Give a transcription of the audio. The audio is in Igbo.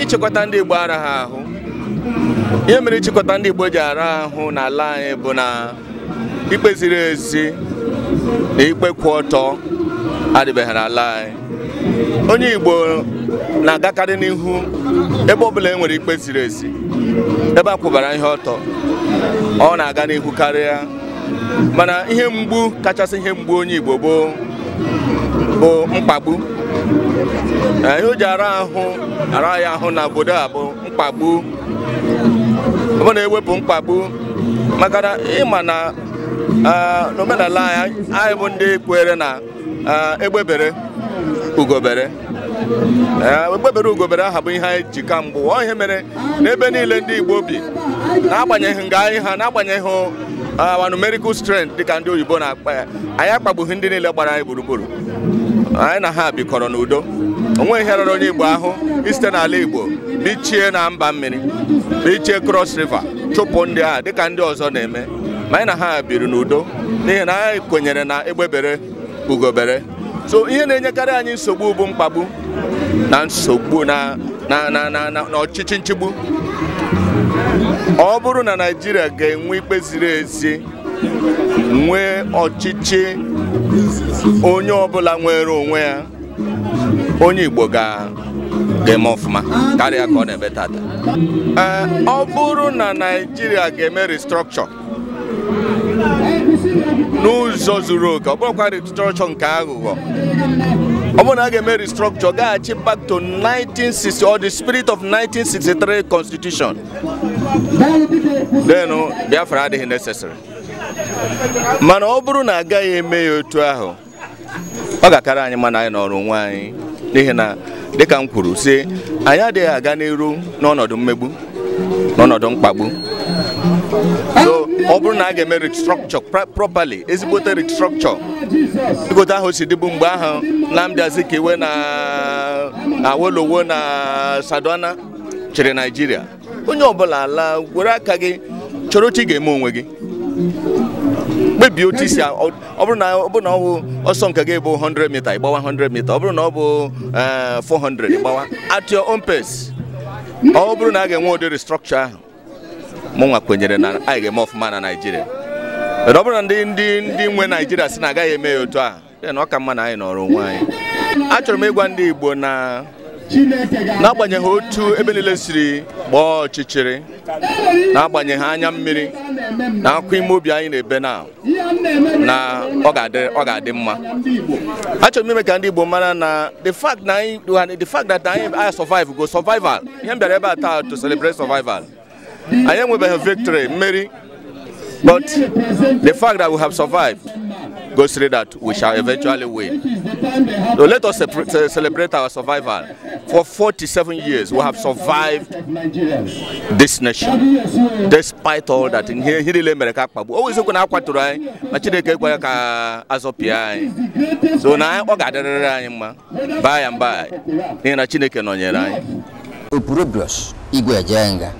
Ịchịkọta ndị Igbo ara ha ahụ. Ihe mere ịchịkọta ndị Igbo ji ara ahụ n'ala anyị bụ na ikpe ziri ezi na ikpe kwụ ọtọ adịbeghị n'ala anyị. Onye Igbo na-agakarị n'ihu ebe ọbụla e nwere ikpe ziri ezi, ebe a kwụbara ihe ọtọ, ọ na-aga n'ihu karịa. Mana ihe mgbu kachasị ihe mgbu onye Igbo bụ mkpagbu. Ihe o ji ara ya ahụ na obodo a bụ mkpagbu. Ọ bụ na-ewepụ mkpagbu, maka na ịma na n'omenala anyị bụ ndị kwere na egbebere ugobere. Egbebere ugobere aha bụ ihe anyị ji ka mgbu. Ọ ihe mere n'ebe niile ndị Igbo bi, n'agbanyeghị nga anyị ha, n'agbanyeghị our numerical strength dịka ndị oyibo na-akpa ya, anyị akpagbughị ndị niile gbara anyị gburugburu. Anyị na ha bikọrọ n'udo. O nweghị ihe rọrọ onye Igbo ahụ isite n'ala Igbo bichie na mba mmiri, bichie Cross River, chụpụ ndị a dịka ndị ọzọ na-eme. Ma anyị na ha biri n'udo n'ihi na anyị kwenyere na egbebere ugobere. So ihe na-enyekarị anyị nsogbu bụ mkpagbu na nsogbu na ọchịchị nchigbu. Ọ bụrụ na Naịjirịa ga-enwe ikpe ziri ezi, nwee ọchịchị onye ọbụla nwere onwe ya, onye Igbo ga-eme ọfụma karịa ka ọ na-eme tata. Ọ bụrụ na Naịjirịa ga-eme restructure n'ụzọ zuru oke, ọ bụrụkwa restructure nke aghụghọ, ọ bụrụ na a ga-eme restructure gaghachi back to 1960 or the spirit of 1963 constitution, then Biafra adịghị necessary. Mana ọ bụrụ na agaghị eme ya otu ahụ, ọ ga-akara anyị mana anyị nọrọ onwe anyị, n'ihi na dịka m kwuru sị, anyị adịghị aga n'iru n'ọnọdụ mmegbu, n'ọnọdụ mkpagbu. So ọ bụrụ na a ga-eme restructure properly, ezigbote restructure dịka ahụ si dịbụ mgbe ahụ Nnamdi Azikiwe na Awolowo na Sardauna chịrị Naịjirịa, onye ọbụla ala were aka gị chọrọ otu ị ga-eme onwe gị, kpebie otu isi. Ọ bụrụ na ọ bụ ọsọ nke gị bụ 100 meter, ịgbawa 100 meter. Ọ bụrụ na ọ bụ 400, ịgbawa at your own pace. Ọ bụrụ na a ga-enwe ụdị restructure ahụ, mụnwa kwenyere na anyị ga-eme ọfụma na Naịjirịa. Ọ bụrụ na ndị nwe Naịjirịa sị na agaghị eme ya otu ahụ, na ọ ka mma na anyị nọrọ onwe anyị. Achọrọ m ịgwa ndị Igbo na n'agbanyeghị otu ebe niile siri gbaa ọchịchịrị, n'agbanyeghị anya mmiri na akwa ime obi anyị na-ebe na ọ ga-adị mma. Achọrọ m ime ka ndị Igbo mara na the fact that anyị survive go survival. Ihe m bịara ebe a taa to celebrate survival. Anyị enwebeghị victory, mmeri, but the fact that we have survived goes through that we shall eventually win. So let us celebrate our survival. For 47 years, we have survived this nation, despite all that. Always so now, by and by, Opurobios Igwe Ejenga.